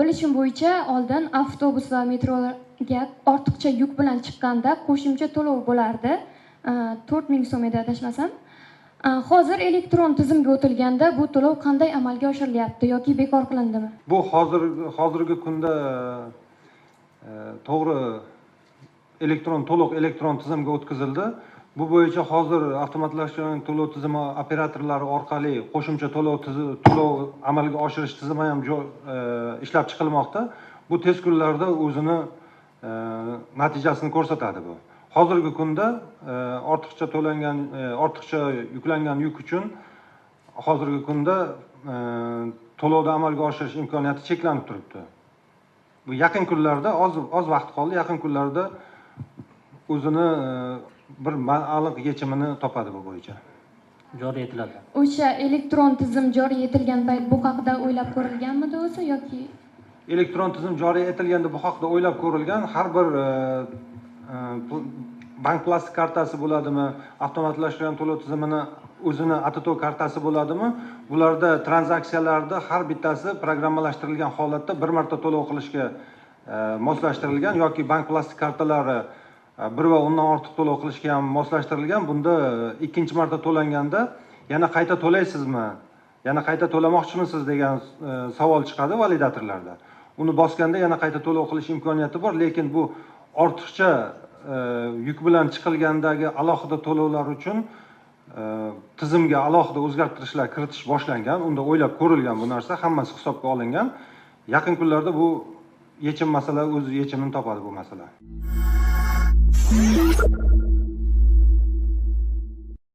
Bilishim bo'yicha, oldin avtobus va metroga ortiqcha yuk bilan chiqqanda qo'shimcha to'lov bo'lardi. 4000 so'm edi, adashmasam. Hozir elektron tizimga o'tilganda bu to'lov qanday amalga oshirilyapti yoki bekor qilindimi? Bu hozirgi kunda, to'g'ri, elektron, to'liq elektron tizimga o'tkazildi. Bu bo'yicha hozir avtomatlashtirilgan to'lov tizimi operatorlari orqali qo'shimcha to'lov amalga oshirish tizimi ham ishlab chiqilmoqda. Bu tez kunlarda o'zini natijasini ko'rsatadi. Bu hozirgi kunda ortiqcha to'langan, ortiqcha yuklangan yuk uchun hozirgi kunda to'lovni amalga oshirish imkoniyati cheklanib turibdi. Bu yaqin kunlarda, oz oz vaqt qoldi, yaqin kunlarda o'zini bir aniq yechimini topadi bu bo'yicha. Joriy etiladi. O'sha elektron tizim joriy etilgan payt bu haqida o'ylab ko'rilganmidi o'zi yoki? Elektron tizim joriy etilganda bu haqida o'ylab ko'rilgan. Har bir bank plastik kartasi bo'ladimi, avtomatlashtirilgan to'lov tizimini o'zini ATT kartasi bo'ladimi, bularda tranzaksiyalarda har bittasi programmalashtirilgan holatda bir marta to'lov qilishga moslashtirilgan yoki bank plastik kartalari bir va undan ortiq to'lov qilishga ham moslashtirilgan. Bunda ikkinchi marta to'langanda "Yana qayta to'laysizmi, yana qayta to'lamoqchimisiz?" degan savol chiqadi validatorlarda. Uni bosganda yana qayta to'lov qilish imkoniyati bor, lekin bu ortiqcha yuk bilan chiqilgandagi alohida to'lovlar uchun tizimga alohida o'zgartirishlar kiritish boshlangan. Unda o'ylab ko'rilgan, bu narsa hammasi hisobga olingan. Yaqin kunlarda bu yechim, masala o'z yechimini topadi bu masala.